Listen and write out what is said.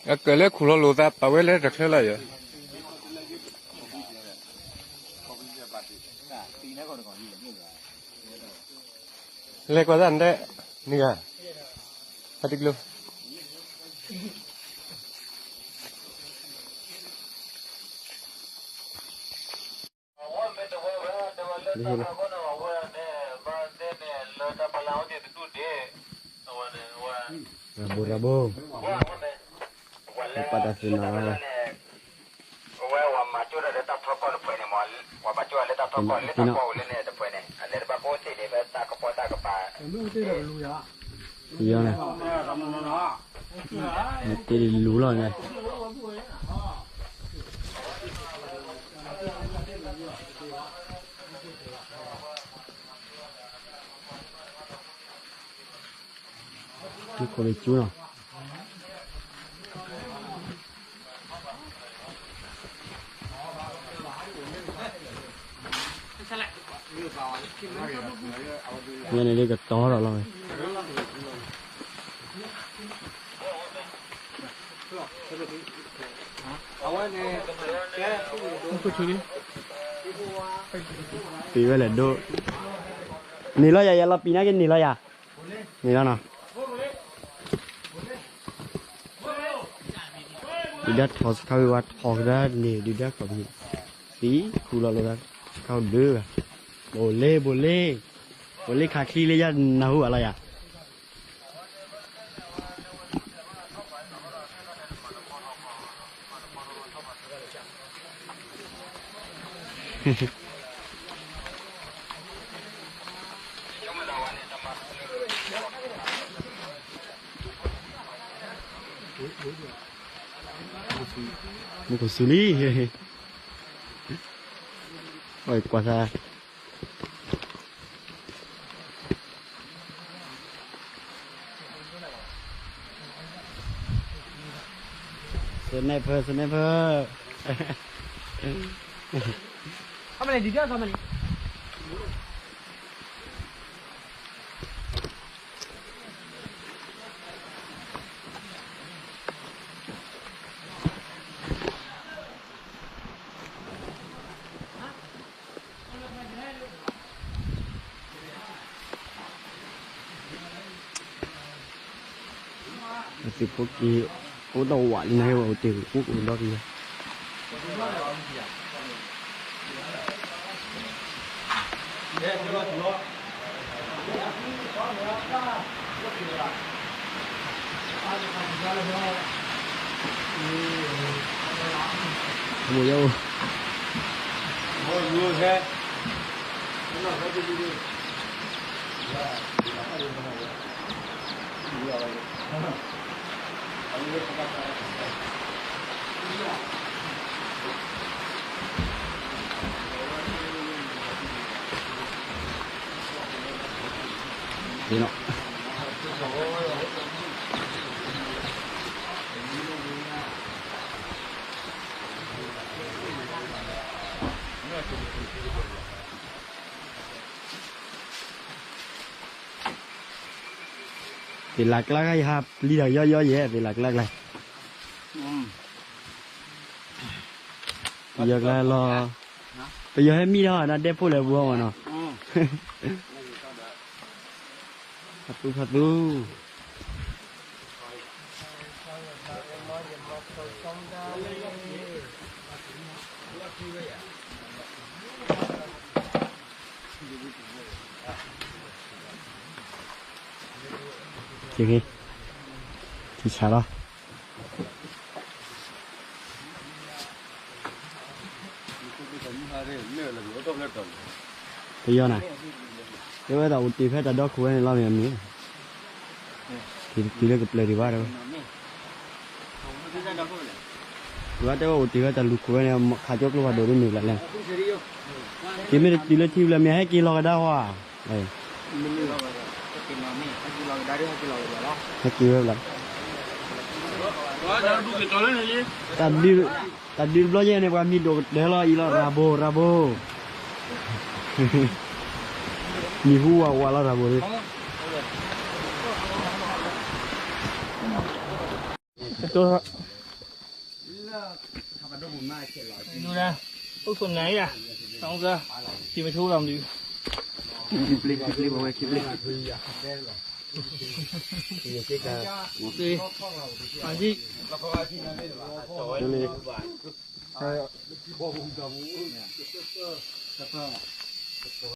အကလဲၤခူၣ်လီၤလိာ်သး ပာ်ဝဲလၢတချၢလီၤယၤ. လဲၤကွၢ်သးန့ၣ် နဂၤ ဟဲတကျိၤ ရၤဘိရၤဘိ ပတၢ်သ့ၣ်နီၣ်လီၤ. ဝဲဝဲမၤကၠိတၢ်လၢတၢ်ထီကီၢ်တဖၣ်န့ၣ်မး, ဝဲမၤကၠိတၢ်လၢတၢ်ထီကီၢ်လၢတၢ်ပီၣ်လၢန့ၣ်တဖၣ်န့ၣ် အလဲၤတဘၣ်ကိးသ့ၣ်န့ၣ် ဖဲတၢ်ကပီၤတၢ်ကပၤ ယီၤန့ၣ် မ့ၢ်တ့ၢ်လူၤလီၤန့ၣ် မူခိၣ်လၢကၠိနီၤ, ဝဲန့ၣ်လၢကတီၤထီၣ်လီၤဝဲ, ပ့ၤဝဲလဲၣ်ဒိၣ်, န့ၢ်လီၤယၤ ယလီၤပံာ်နာ်က့န့ၢ်လီၤယၤ, န့ၢ်လီၤနီၤ. ဒုၣ်ဒါထီၣ်စခါဝံၤ ဝဲထီၣ်ကဒါန့ၣ် ဒုၣ်ဒါခီၣ်ဖံး, သံခူၣ်လီၤလိာ်သး စခါဝံၤဘျုးဘၣ်, ဘိၣ်လ့ ဘိၣ်လ့, ဘိၣ်လ့ခးချံလၢယၤနၢ်ဟူဘၣ်လီၤယၤ. မူခိၣ်စူၤလံ, အီၣ်ကွၢ်သး sniper sniper. သုးဖိက့ၤ အိၣ်ဒီးဝးလံန့ၣ် အိၣ်တ့ၢ်အိၣ်ဒီးက့ၤ မ့ၢ်ယအိၣ် သ့ၣ်လၢ်ကျါခါ ယဟးပျံၤတၢ်ယီယီယဲၢ် သ့ၣ်လၢ်ကျါကျါ ပယီၤကျါလီၤ ပယီၤဟဲမံထီၣ်နၤဒဲဖိလဲၣ်ပူၤအီၤမးနီၤ ဖးသူဖးသူ က့ၤက့ၤ ထံဆးလီၤ ပယီၤနၤ တဲဝဲဒၣ်အိၣ်တ့ၢ်ဖဲတၢ်ဒီခိၣ်ဝဲန့ၣ်လီၤမ့ၢ်မ့ၢ် တုၤလၢကပျၢၤဒံးဘၣ်တဲဝဲ ဝဲတဲဝဲအိၣ်တ့ၢ်ဖဲတၢ်လူၤခိၣ်ဝဲန့ၣ် ခးကၠီကျိဖးဒိၣ်ဒ်န့ၣ်ဘျီလဲၣ် က့ၤမ့ၢ်တတုၤလၢထံဘျီမ့ၢ်ဟဲက့ၤလီၤကဒါဟီဧါ ဟဲက့ၤဝဲဘျီ ဟဲက့ၤဝဲဘျီ ဟဲက့ၤလီၤကဒါဒီးဟဲက့ၤလီၤကဒါလီၤ တၢ်ဒုးတဘျီယဲၢ်န့ၣ် ပှၤမံၤဒိၣ်ကတၢၢ်လီၤအံၤလီၤ ရၤဘိ ရၤဘိ, မံၤဟူဝးဝးလီၤရၤဘိန့ၣ် မ့ၢ်